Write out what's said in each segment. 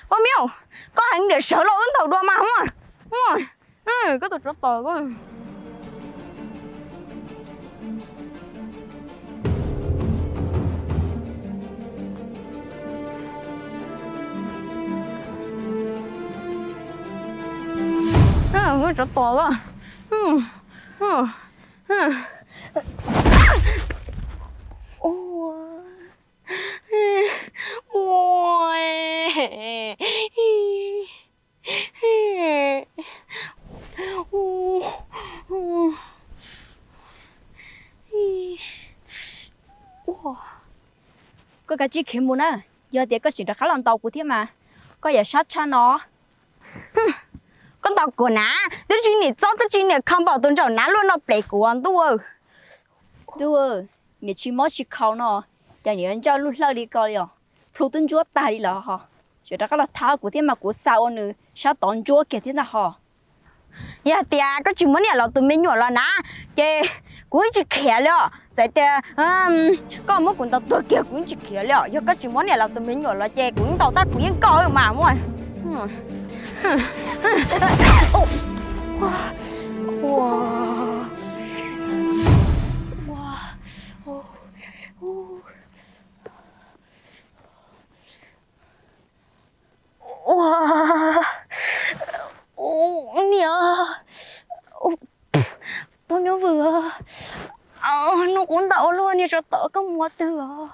Poj Miab, koj heev diam, sawv los wb ntaus dua mas. Koj tus tsov tom ko. Koj tsov tom ko. Koj kav tsij khiav mus na, yog tias koj tseem rov qab los ntaus kuv thiab mas koj yuav sab tshaj no. Koj ntaus kuv na, twb tsis niam txob twb tsis niam kho npaum tus ntsaum na luaj no ples kuv ntuj. Ntuj, niam tsis mob tsis khaus no, cas niam ntsawj lub hlawj li ko li os, plhu twb ntsuab tag li los ho, tseem rov qab los thab kuv thiab mas kuv xa ua nws sab tod ntsuab kiag thiab ntag ho. Yog tias koj tsis muab niam laus tus me nyuam los na, ces kuv tsis khiav li os. Txawm tias koj muab kuv ntaus tuag kiag kuv tsis khiav li os. Yog koj tsis muab niam laus tus me nyuam los ces kuv ntaus tab kuv yeej koj mas muaj. Ua, ua, niam, ua, nyob vwm, nws kuv ntaus ua luaj niag tsov tom koj mus ua twg os?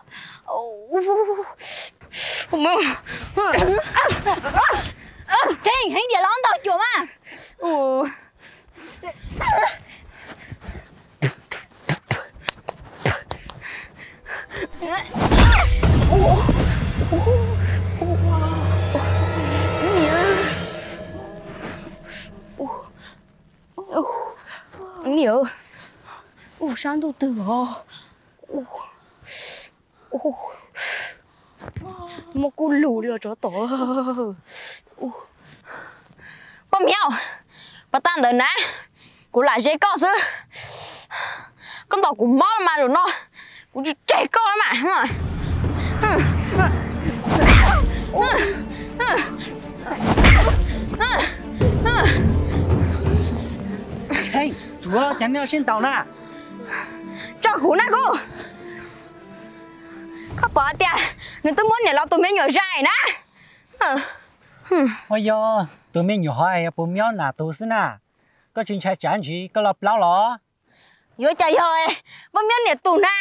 Dheev heev diam los ntaus cuam mas. Niam, ua sab ntuj twg os? Muaj kuj lus li os tsov tom. Poj Miab, pas tag ntawd na, kuv lam ze koj xwb. Koj ntaus kuv mob mas zaum no kuv tsis tseg koj mas. Tsuav cas nej sib ntaus na? Tso kuv na kuv. Koj pom tias nws twb muab niam laus tus me nyuam zais na. Ua yog tus me nyuam hov yog Pog Miob nam tus xwb na, koj tsis ntshai tsam ntsis koj los plaub los? Yuav cas yog Pog Miob niam tus na,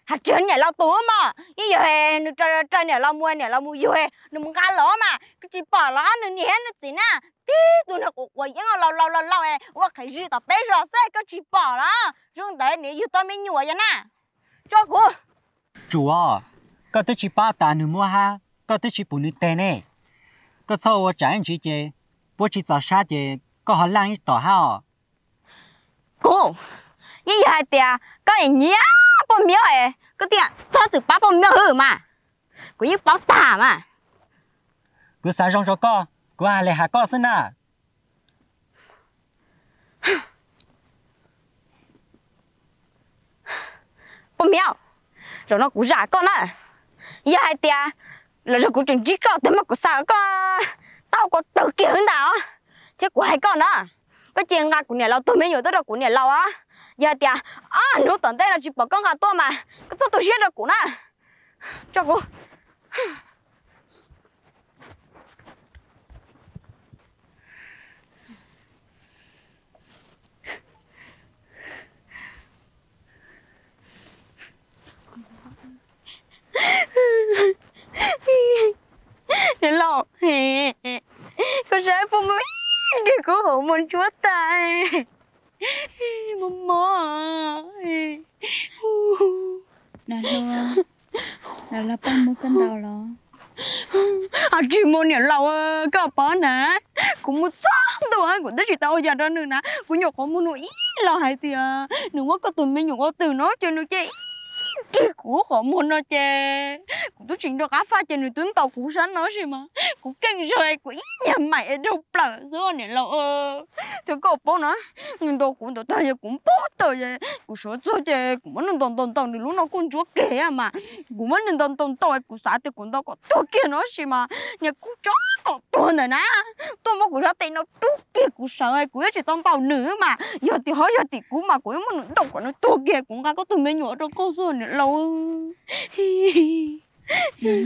hais tsis yog niam laus tus mog, yeej yog nws raws niam laus mus, niam laus mus yug nws mus nqa los mas, koj tsis pom los nws niam thiab nws txiv na, tib tug niag quav quav yeeb laus laus laus laus ua qhev zis tom peb zos xwb koj tsis pom los? Zoo ntawd niam yug tau me nyuam yog na. Tso kuv. Tsuav, koj twb tsis pab tas nws muab hab, koj twb tsis pum nws teg ne. Koj txhob ua tsam ib ntsis ces puab tsis txaus sab ces koj ho laj ib tom hab os. Kuv, yeej yog hais tias koj nyiam Pog Miob, koj thiaj txhob txwm pab Pog Miob hwb mas. Kuv yeej paub tag mas. Kuv xav zoo rau koj, kuv hais li has koj xwb na. Pog Miob, zaum no kuv zam koj na. Yog hais tias los zaum kuv tseem ntsib koj twg mas kuv xav koj tau kuv tawg kiag hwb ntag os. Thiab kuv hais koj na, koj cia nqa kuv niam laus tus me nyuam tuaj rau kuv niam laus os. Yog hais tias ob hnub tom ntej no tsis pom koj nqa tuaj mas koj txhob tu siab rau kuv na. Tso kuv. Niam laus, koj saib Pog Miob nrog kuv hauv muag ntsuab tas. Mob mob. Los Paj Mub, koj ntaus los? Tsis mus niam laus, koj paub na, kuv mus txog ntua kuv twb tsis tau ua yam rau nws na, kuv nyuam qhuav mus nug ib los hais tias nws muab koj tus me nyuam ua twg no ces nws cia li kiag kuv lub qhov muag no ces kuv twb tsis nco qab faj ces nws twb ntaus kuv sab no tab sis mas kuv keej zog kuv ib nyuag maim es daug plaws xwb niam laus. Thaum koj paub na, nws ntaus kuv ntawd tag yog kuv npog tawm, kuv sawv txog ces kuv muab nws ntaus ntaus ntaus nws lub no kuj ntsuab kiag mas kuv muab nws ntaus ntaus ntaus kuv xav tias kuv ntaus kom tuag kiag no tab sis mas niag kuj tso kom tuag ntawm na tuaj muab kuv sab tes no rub kiag kuv sawv kuv yuav tsis tau ntaus nws mas yog tim hov yog tim kuv mas kuv yuav muab nws ntaus kom nws tuag kiag kuv nqa koj tus me nyuam rau koj xwb niam laus.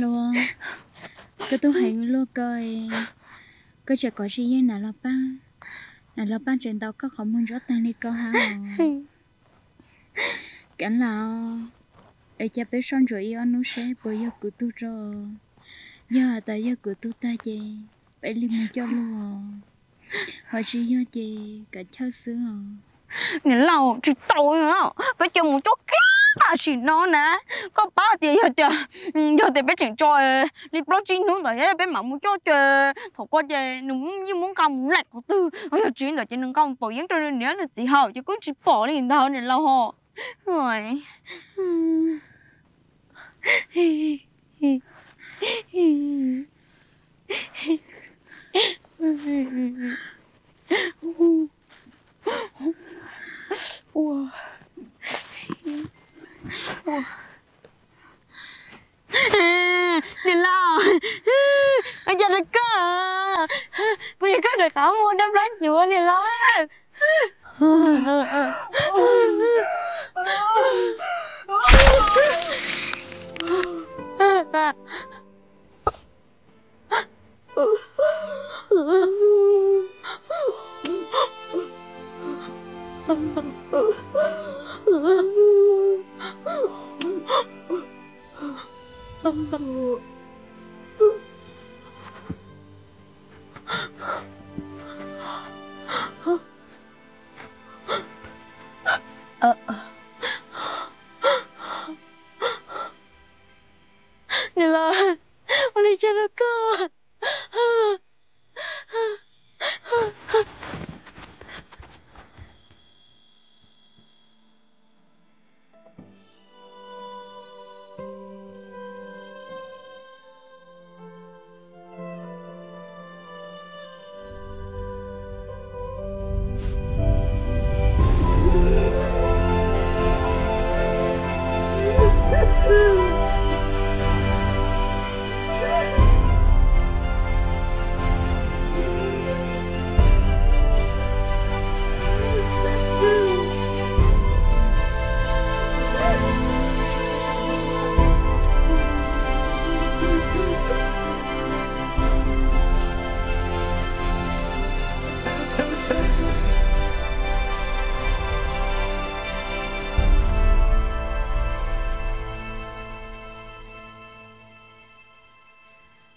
Luag, koj tub hais luag ko, koj tseem kov tsis yeej nam los pab, nam los pab tseem ntaus koj qhov muag ntsuab tag li ko hab. Kav lam, es cas peb soj ntsuam ib ob hnub seb puas yog kuv tug tso. Yog has tas yog kuv tug tag ces peb li mus coj luag, ho tsis yog ces kav chawj xwb os. Niam laus tsis tau, peb cia mus coj kiag tam sim no na. Koj paub tias yog tias, yog tias peb tseem tso li plaub tsib hnub ntawd peb mam mus coj ces thaum ko ces nws yeej muab nqa mus laim qhov twg, yog tsis ntawd ces nws nqa mus pauv yeeb rau nws niam nws txiv haus ces kuj tsis pom li ntag niam laus. Niam laus, ua cas rau koj, puas yog koj rov qab mus dab plab cuav niam laus? Niam laus, ua li cas rau koj?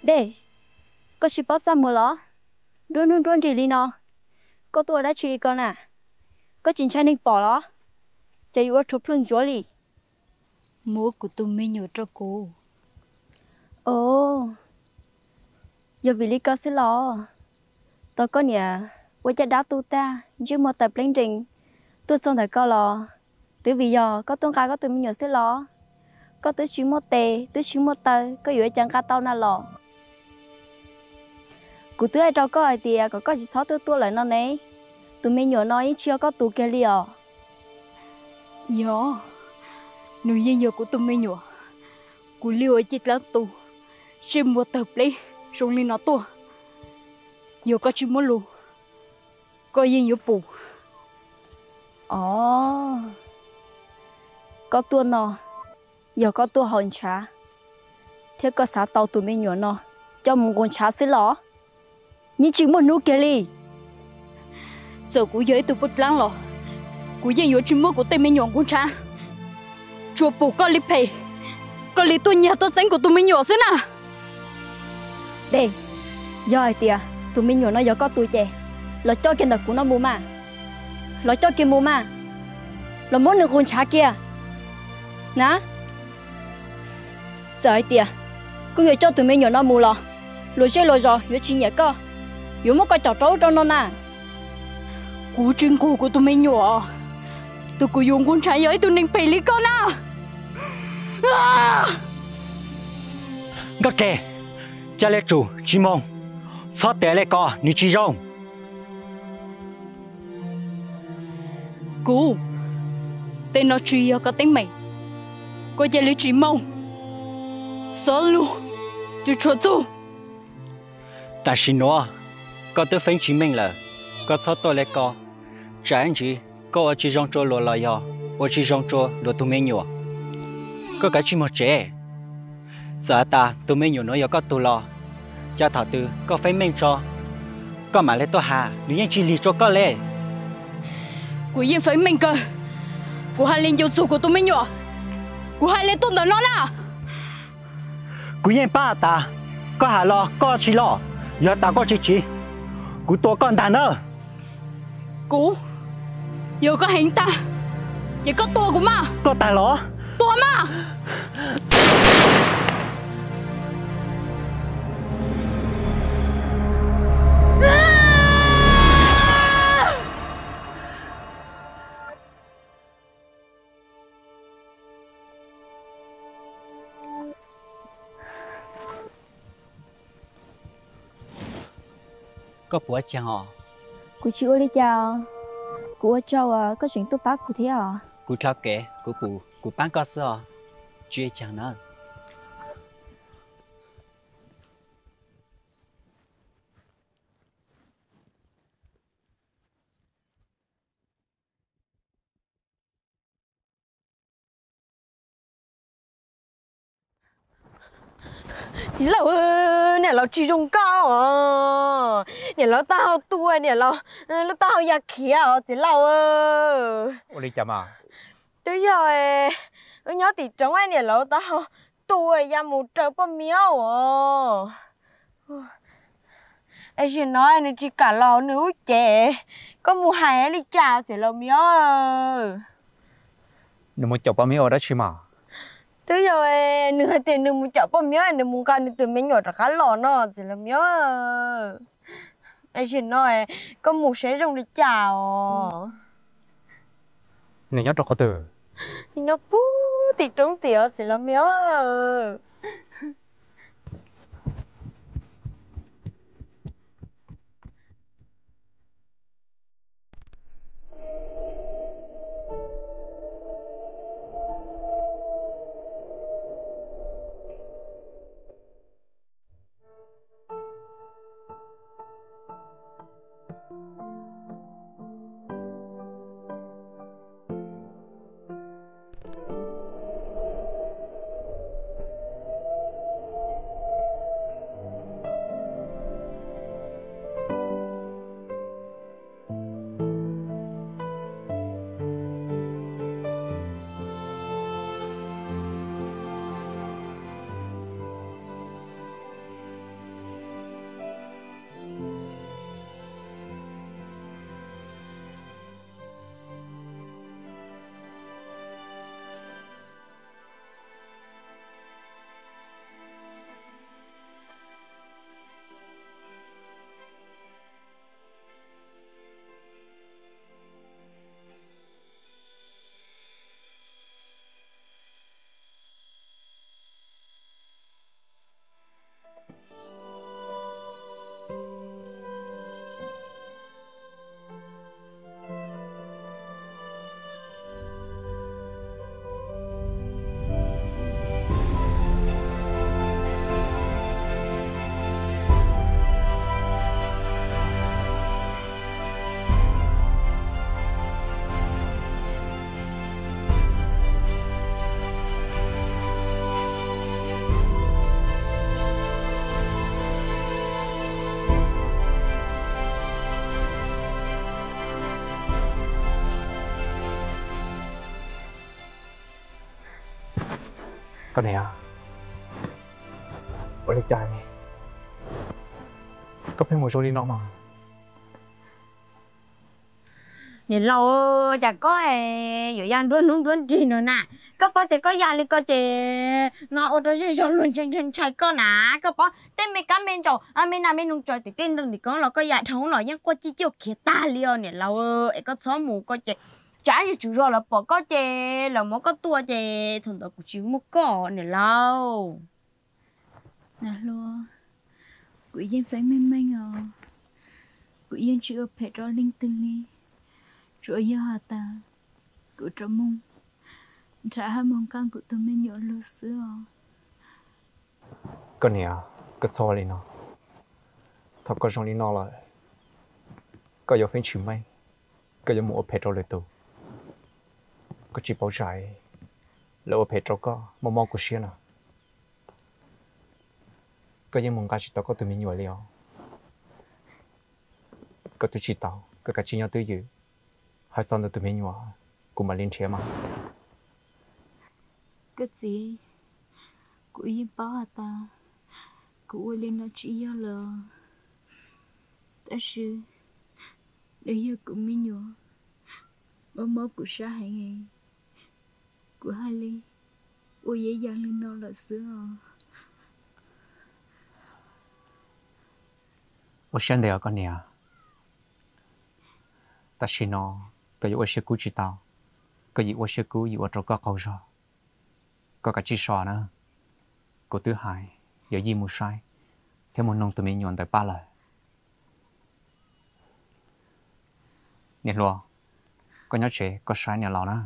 Dej, koj tsis paub txaj muag los? Nruab hnub nruab nrig li no, koj tuaj ua dab tsi li ko na? Koj tsis ntshai neeg pom los? Ces yuav ua rhuav plhu ntsuav li. Muab kuv tus me nyuam rau kuv. Os, yog vim li ko xwb los? Tau koj niam ua caj dab tu tag, ntsej muag tawv pleeb nrees, tuaj txog ntawm koj los twb vim yog koj tuaj nqa koj tus me nyuam xwb los? Koj twb tsis muaj tes twb tsis muaj taw, koj yuav ua cas nqa tau na los? Kuv twb hais rau koj hais tias kom koj tsis txhob tuaj tuaj lawm no ne. Tus me nyuam no yeej tsis yog koj tus kiag li os. Yog, nws yeej yog kuv tus me nyuam. Kuv li ua caj dab tu, ntsej muag tawg pleb zoo li no tuaj, yog koj tsis muab lus, koj yeej yuav pum. Os, koj tuaj no yog koj tuaj haus ntshav thiab koj xav tau tus me nyuam no coj mus nqus ntshav xwb los? Yeej tsis muaj hnub kiag li. Txawm kuv yog ib tug poj dlaab los kuv yeej yuav tsis muab kuv tej me nyuam nqus ntshav. Tsuas pum koj li phem, koj li tuaj nyiag tuaj txeeb kuv tus me nyuam xwb na. Dej, yog hais tias tus me nyuam no yog koj tus ces los coj kiag ntawm kuv no mus mas. Los coj kiag mus mas. Los muab nws nqus ntshav kiag na. Txawm hais tias koj yuav coj tus me nyuam no mus los luag zej luag zos yuav tsis nyiam koj, yuav muab koj caum rau ub rau no na. Kuv tsis nqus kuv tus me nyuam, tus kuv yuav nqus ntshav yog ib tug neeg phem li koj na. Nkauj Dleg, ca le tsum tsis moog, txhob tes le ko, nws tsis zoo. Kuv, tej no tsis yog koj teeb meem, koj cia li tsis moog, xob lug, tsis tshua txug. Tam sim nuav koj twb feeb tsis meej lawm, koj txhob tuaj le ko. Tsam ib ntsis koj ua tsis zoo tsua luag los yog ua tsis zoo tsua luag tug me nyuam. Koj kav tsij moog tsev. Txawm has tas tug me nyuam nuav yog koj tug los, ca thaum twg koj feeb meej tso, koj mam le tuaj has, nws yeej tsis lig tsua koj le. Kuv yeej feeb meej kawg, kuv hais li ncu txug kuv tug me nyuam, kuv hais li tuaj ntawm no na. Kuv yeej paab has tas, koj has los koj tsis los, yog tas koj tsis tsiv, kuv tua koj ntag nawb. Kuv, yog koj heev tag, ces koj tua kuv mas. Koj tag los? Tua mas. Koj puas ua caag os? Kuv tsis ua li cas, kuv ua tsaug uas koj tseem tuaj pab kuv thiab os. Kuv dlhau kev kuv pum kuv paab koj xwb os, tsis ua caag na. Txiv laus, niam laus tsis zoo nkauj os. Niam laus taub hau tu, niam laus lub taub hau ya khiav os txiv laus. Ua li cas mas? Twb yog wb nyob tim roob, niam laus taub hau tu ya mus raws poj myob os. Es zaum no nws tsis kam los nws lub cev, koj mus hais li cas txiv laus me os? Nws mus caum poj myob ua dab tsi mas? Twb yog nws hais tias nws mus caum poj myob, nws mus nqa nws tus me nyuam rov qab los no txiv laus me os. Es zaum no koj mus saib zoo li cas os? Nws nyob rau qhov twg? Nws nyob puag tim roob tim os txiv laus me os. Koj niam, ua li cas koj pheej mus zoo li no mas? Niam laus, cas koj yuav ya nruab hnub nruab nrig no na? Koj paub tias koj ya li ko ces no ua rau zej zog luag ntshai ntshai koj na. Koj paub tej me kab me ntsaum, me nas me noog tso tim tej ntoo tim koob los koj ya dhau los yeej quaj ciaj ciaj khiav tag li os niam laus. Es koj txhob mus, koj ces Tsam ib ntsis tswv zos lawv pom koj ces lawv muab koj tua ces thaum ntawd kuv tsis muaj koj niam laus. Niam hluas, kuv yeej feeb meej meej os, kuv yeej tsis ua phem rau leej twg li, tsuas yog has tas kuv rov mus nrhav hab mus nqa kuv tus me nyuam lug xwb os. Koj niam, koj txhob ua li no. Thaum koj zoo li no lawm, koj yuav feeb tsis meej, koj yuav mus ua phem rau lwm tus. Koj tsis paub tsam lawv ua phem rau koj mob mob kuv siab na. Koj yeej mus nqa tsis tau koj tus me nyuam li os. Koj twb tsis tau, koj kav tsij nyob twj ywm, hais txog ntawm tus me nyuam kuv mam li nrhiav mas. Koj txiv, kuv yeej paub has tas kuv ua li no tsis yog lawm, tab sis nws yog kuv me nyuam, mob mob kuv sab heev, kuv hais li ua yeeb yam li no lawm xwb os. Ua siab ntev os koj niam. Tam sim no koj yuav ua siab kub tsis tau, koj yim ua siab kub yim ua rau koj qaug zog. Koj kav tsij so na, kuv twb hais yuav yij mus saib thiab mus noog tus me nyuam ntawd pab lawm. Niam hluas, koj nyob tsev koj saib niam laus na,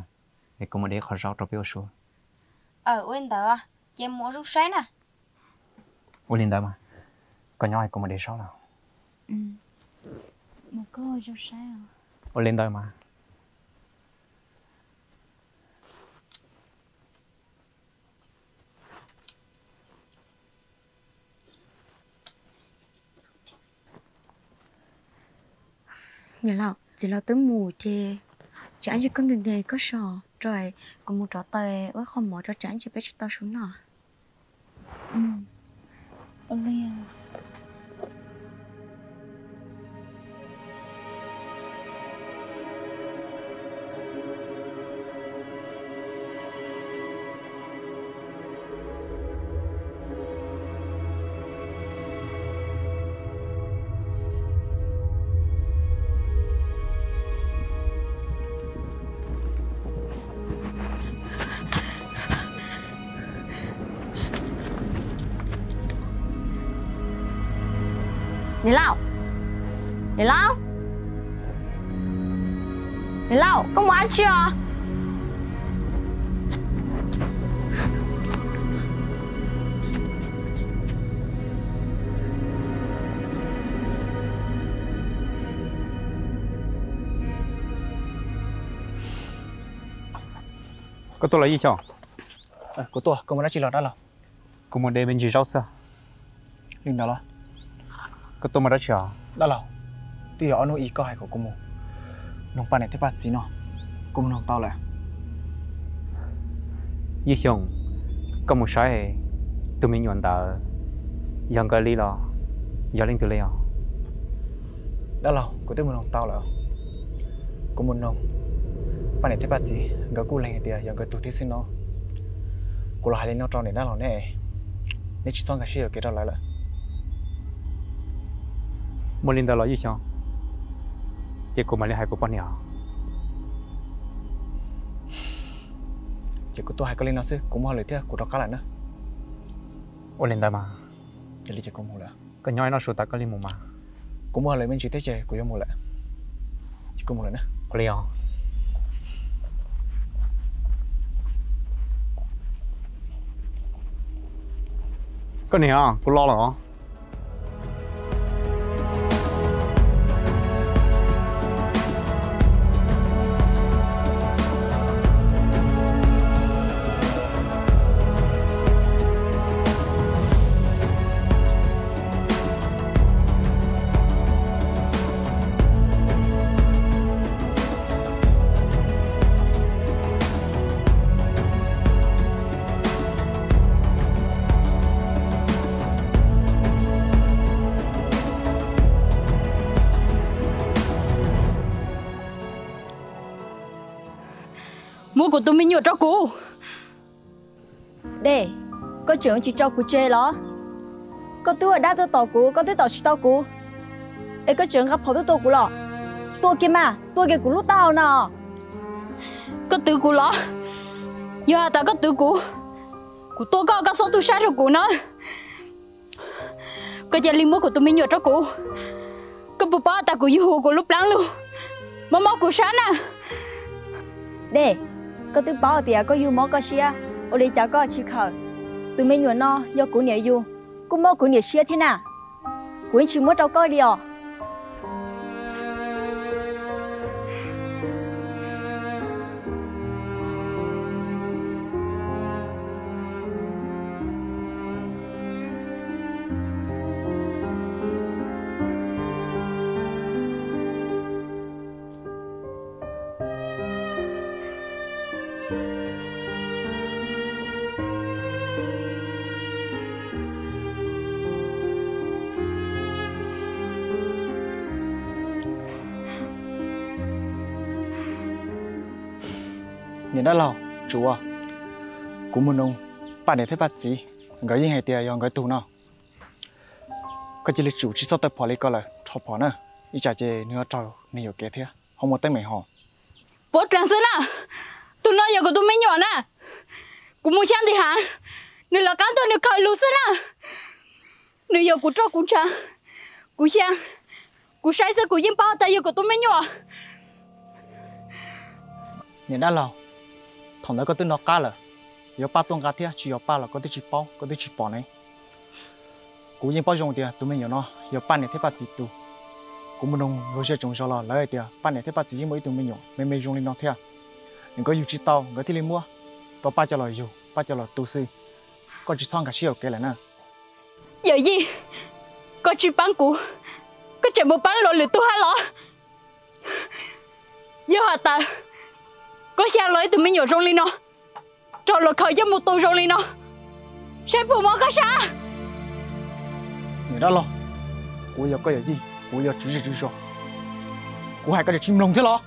es kuv mus de qhov zaub rau peb ua su. Ua li ntawd, ces mus ua zoo saib na. Ua li ntawd mas, koj nyob es kuv mus de zaub lawm. Ua li ntawd mas. Niam laus, txiv laus twb mus ces tsam ib ntsis koj nkees nkees koj so rau, kuv mus rauv taws ua qho mov rau tsam ib ntsis peb tsis tau su noj. Niam laus, niam laus, niam laus, koj mus dab tsi os? Koj tuaj los Yij Xyooj? Kuv tuaj, koj mus dab tsi los dab laug? Kuv mus de me ntsis zaub xwb. Li ntawd los? Koj tuaj mus dab tsi os? Dab laug, twb yog ob hnub ib koj hais kom kuv mus noog Paj niam thiab Paj txiv no, kuv mus noog tau lawm. Yij Xyooj, koj mus saib tus me nyuam ntawd yog nkawd li los yog leej twg li os? Dab laug, kuv twb mus noog tau lawm. Kuv mus noog Paj niam thiab Paj txiv, nkawd kuj lees hais tias yog nkawd tug thiab xwb no. Kuv los hais li no rau niam dab laug neb, neb tsis txhob nkag siab yuam kev rau lawv lawm. Muaj li ntawd los Yij Xyooj, ces kuv mam li hais kuv poj niam. Ces kuv tuaj hais koj li no xwb, kuv muaj hauj lwm thiab, kuv rov qab lawm na. Ua li ntawd mas. Yog li ces kuv mus lawm. Koj nyob ib hnub su tas koj li mus mas. Kuv muaj hauj lwm me ntsis thiab ces kuv yuav mus lawm. Ces kuv mus lawm na. Ua li os. Koj niam, kuv los lawm os. Muab kuv tus me nyuam rau kuv. Dej, koj tseem tsis tso kuv tseg los? Koj twb ua dab tuaj tom kuv, koj twb tom tsis tau kuv, es koj tseem nqa phom tuaj tua kuv los? Tua kiag mas, tua kiag kuv lub taub hau no. Koj twv kuv los? Yog has tas koj twv kuv, kuv tua koj, koj txhob tu sab rau kuv na. Koj cia li muab kuv tus me nyuam rau kuv. Koj puas paub tas kuv yug kuv lub plab lug, mob mob kuv sab na. Dej, koj twb paub tias koj yug mob koj siab, ua li cas koj tsis khaws? Tus me nyuam no yog kuv niam yug, kuj mob kuv niam siab thiab na. Kuv yeej tsis muab rau koj li os. Niam dab laug, tsuav kuv mus noog Paj niam thiab Paj txiv, nkawd yeej hais tias yog nkawd tug no. Koj cia li tsum tsis txhob tawm phom li ko lawm, rho phom na, ib tsam ces nws ho raug neeg yuam kev thiab ho muaj teeb meem ho. Puav dlaag xwb na, tus no yog kuv tus me nyuam na. Kuv mus xyab nti hav, nws lawv qab tuaj nws khaws lug xwb na. Nws yog kuv roj kuv ntsha, kuv xyab, kuv saib xwb kuv yeej paub tas yog kuv tus me nyuam. Niam dab laug, thaum ntawd koj twb nov qab lawm, yuav Paj tuaj nqa thiab tsis yog Paj los koj twb tsis paub, koj twb tsis pom ne. Kuv yeej paub zoo tias tus me nyuam no yog Paj niam thiab Paj txiv tug. Kuv mus noog luag zej tsoom zog los lawv hais tias Paj niam thiab Paj txiv yeej muaj ib tug me nyuam me me zoo li no thiab. Nkawd yug tsis tau nkawd thiaj li muab rau Paj coj los yug, Paj coj los tu xwb. Koj tsis txhob nkag siab yuam kev lawm na. Yawm yij, koj tsis paab kuv, koj tseem mus paab luag lwm tug hab los? Yog has tas koj xyaa los ib tug me nyuam zoo li no, raug luag khaws coj mus tu zoo li no, saib puas mob koj sab? Niam dab laug, kuv yog koj yawm yij, kuv yog tswv zej tswv zos, kuv hais koj tseem tsis mloog thiab los?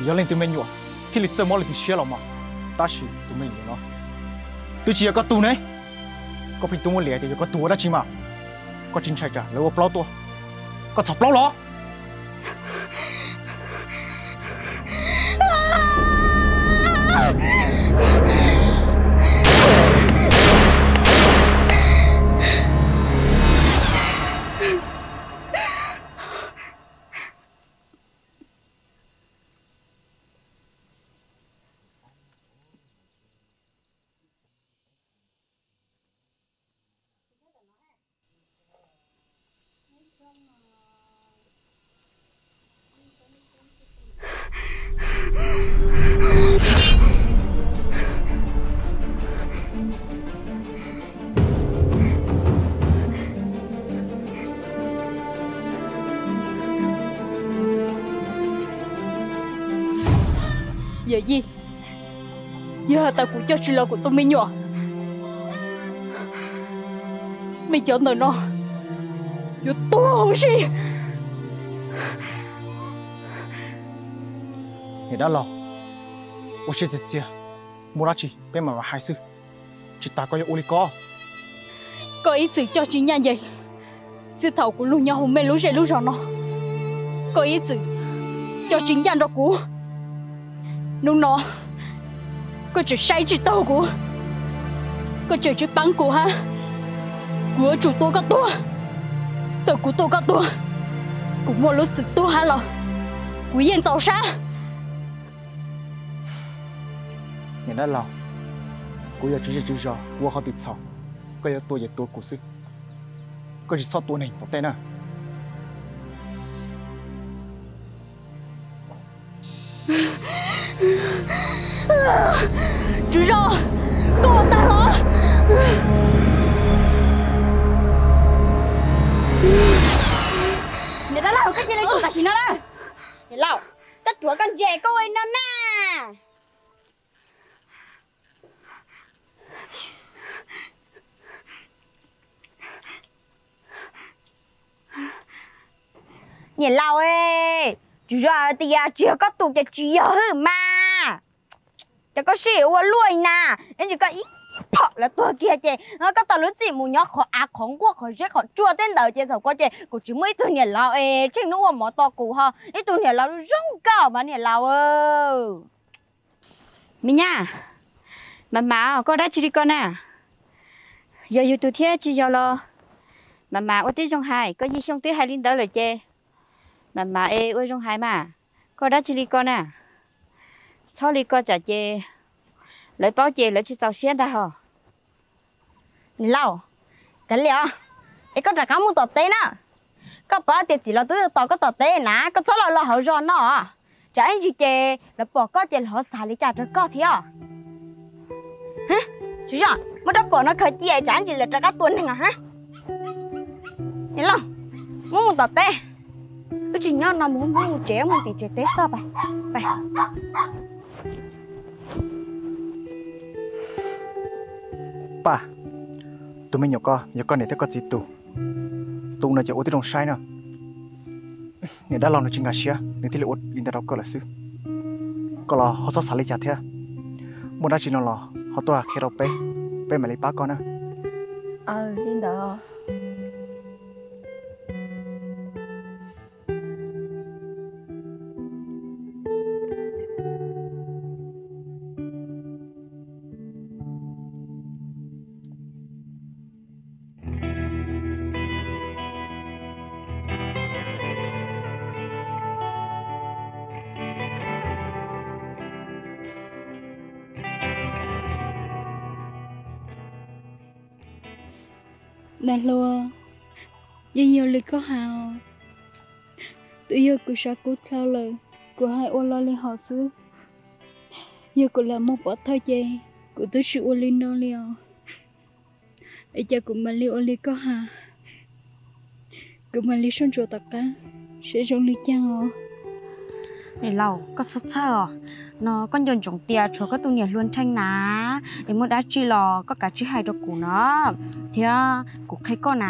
Yog leej twg me nyuam thiaj li txawj mob leej twg siab los mas, tab sis tus me nyuam no twb tsis yog koj tug ne. Koj pheej tuaj muab liam tias yog koj tug ua dab tsi mas? Koj tsis ntshai tsam lawv ua plaub tuaj, koj txhom plaub los? Yawm yij, yog has tas kuv coj tsis los kuv tus me nyuam, mej cov ntawm no yuav tuag huv si. Niam dab laug, ua siab txias txias, muaj dab tsi peb mam hais xwb, tsis tas koj yuav ua li ko. Koj ib txwm coj tsis ncaj ncees, txij thaum kuv lug nyob huv mej lub zej lub zos no, koj ib txwm coj tsis ncaj nrog kuv. Hnub no koj tseem saib tsis taug kuv, koj tseem tsis paab kuv hab, kuv yuav tsum tua koj tuag. Txawm kuv tua koj tuag, kuv muaj lub txim tuag hab los kuv yeej txaus sab. Niam dab laug, kuv yog tswv zej tswv zos, kuv ua qhov twg txhaum, koj yuav tua ces tua kuv xwb, koj tsis txhob tua neeg tom tej na. Tswv zos, koj ua tag los? Niam dab laug, koj cia li tsum tam sim no na. Niam laus, koj ruam koj ntse koj ua li no na. Niam laus, tswv zos hais tias tsis yog koj tus ces tsis yog hwb mas. Ces koj sib ua luaj li na, ib ntsis koj ib phom lawv tuag kiag ces koj tos lub txim mus nyob qhov av qhov nquaj qhov zeb qhov tsua tej ntawd ces thaum ko ces kuv tsis muaj ib tug niam laus es tsheej hnub ua mov tos kuv ho ib tug niam laus zoo nkauj mas niam laus. Me nyab, Mama, koj dab tsi li ko na? Yog yus tus thiab tsis yog los? Mama ua tib zoo hais, koj Yij Xyooj twb hais li ntawd lawm ces Mama es ua zoo hais mas. Koj dab tsi li ko na? Txhob li ko tsam ces lawv paub ces lawv tsis txaus siab ntag hos. Niam laus, kav liam os, es koj rov qab mus tom teb na. Koj paub tias txiv laus twb tos koj tom teb na, koj txhob los los hauv zos no. Tsam ib ntsis ces lawv pom koj ces lawv ho xav li cas rau koj thiab. Tsis yog, muab rab phom no khaws cia tsam ib ntsis lawv rov qab tua neeg os. Niam laus, muab mus tom teb. Wb tsis nyob no mus, mus tsev, mus tim tsev teb xwb. Paj, tus me nyuam ko yog koj niam thiab koj txiv tus. Tus no ces ua tib zoo saib no. Niam dab laug nws tsis nkag siab nws thiaj li ua li ntawd rau koj lawm xwb. Koj los ho txhob xav li cas thiab. Muaj dab tsi no los ho tuaj qhia rau peb, peb mam li pab koj na. Aws, li ntawd. Niam hluas, yeej yog li koj hais os. Twb yog kuv sav kuv dlhau lawm, kuv hais ua lo li hom xwb. Yog kuv lam mus pov thawj ces kuv twb tsis ua li no li os. Es cas kuv mam li ua li koj hais, kuv mam li soj ntsuam tom qab seb zoo li cas os. Niam laus, koj txhob txhawj os. No koj nco ntsoov tias tshuav koj tus niam hluas Nrheej na, es muaj dab tsi los koj kav tsij hais rau kuv no. Thiab kuv qhia koj na,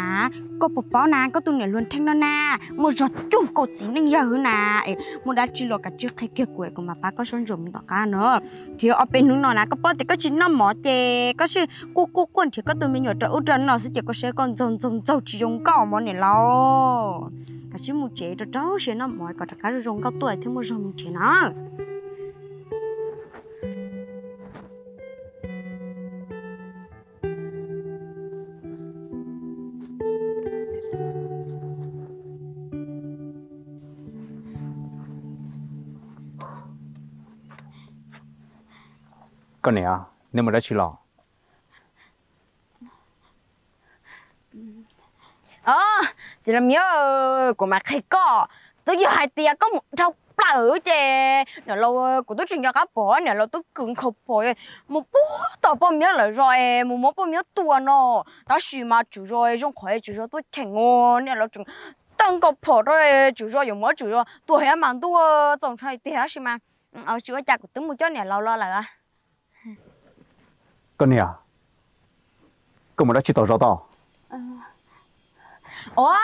koj puas paub na, koj tus niam hluas Nrheej no na, muaj zog cuag nkaus txiv neej yawg na. Es muaj dab tsi los kav tsij qhia kiag kuv, kuv mam pab koj soj ntsuam mus tom qab no. Thiab ob peb hnub no na, koj paub tias koj tsis noj mov ces koj sim quaj quaj quaj nrhiav koj tus me nyuam rau ub rau no xwb ces koj saib koj ntxaug ntxaug ntxaug tsis zoo nkauj mog niam laus. Kav tsij mus tsev rau rau siab noj mov kom rov qab zoo zoo nkauj tuaj thiaj muaj zog mus nrhiav na. Koj niam, nej mus dab tsi los? Txiv Los Miv, kuv mam qhia koj. Twb yog hais tias koj mus dhau plaws ces niam laus, kuv twb tsis nco qab pom niam laus twb kwv nkhaus phom mus puag tom poj miab lawm zos es mus muab poj miab tua no. Tab sis mas tswv zos zoo qhov tswv zos tuaj cheem, niam laus tseem tawj nkaus phom rau tswv zos yuav muab tswv zos tua thiab mas ntuj txaus ntshai tiag. Tab sis mas tsis ua cas, kuv twb mus coj niam laus los lawm. Koj niam, koj mus dab tsi tom zos tod? Ua,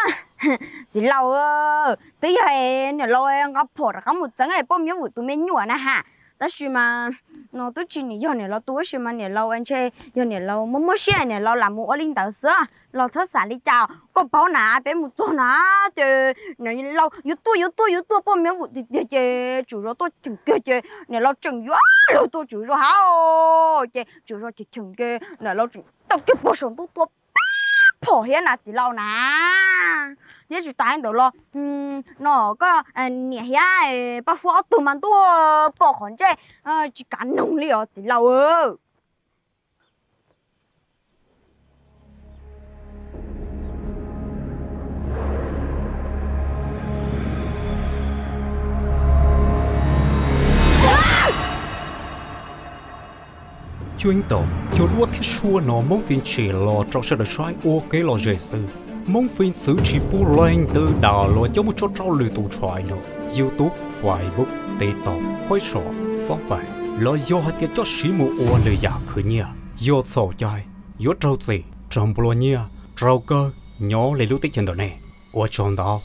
txiv laus, twb yog niam laus nqa phom rov qab mus txeeb poj miab vwm tus me nyuam na ha. Tab sis mas no twb tsis yog niam laus tus, tab sis mas niam laus ntshe yog niam laus muaj muaj siab niam laus lam mus ua li ntawd xwb. Los txhob xav li cas, koj paub na, peb mus txog na ces niam laus yuav tuaj yuav tuaj yuav tuaj poj miab vwm tiag tiag ces tswv zos tuaj cheem kiag ces niam laus tseem yuav luag tuaj tswv zos hab. Ces tswv zos cheem cheem ces niam laus tseem tawm kiag puag saum ntuj tua peb phom thiab na txiv laus na. Thiab tsis tas li ntawd los no koj niam thiab Paj Huab ob tug mas ntuj pom qhov ntsej tsis kav noog li os txiv laus. Cuab yeeb tau, cua duab thiab suab no Hmoob Fim tsim los rau sawv daws saib ua kev lom zem xwb. Hmoob Fim txwv tsis pub leej twg dam los coj mus tso rau lwm tus channel, YouTube, Facebook, TikTok, Qhuab Tsom, Foob Pais, los yog hais tias coj siv mus ua lwm yam khwv nyiaj, yog txhaum cai yuav raug txim, raug nplua nyiaj, raug kawg nyob li lub teb chaws ntawm nej. Ua tsaug ntau.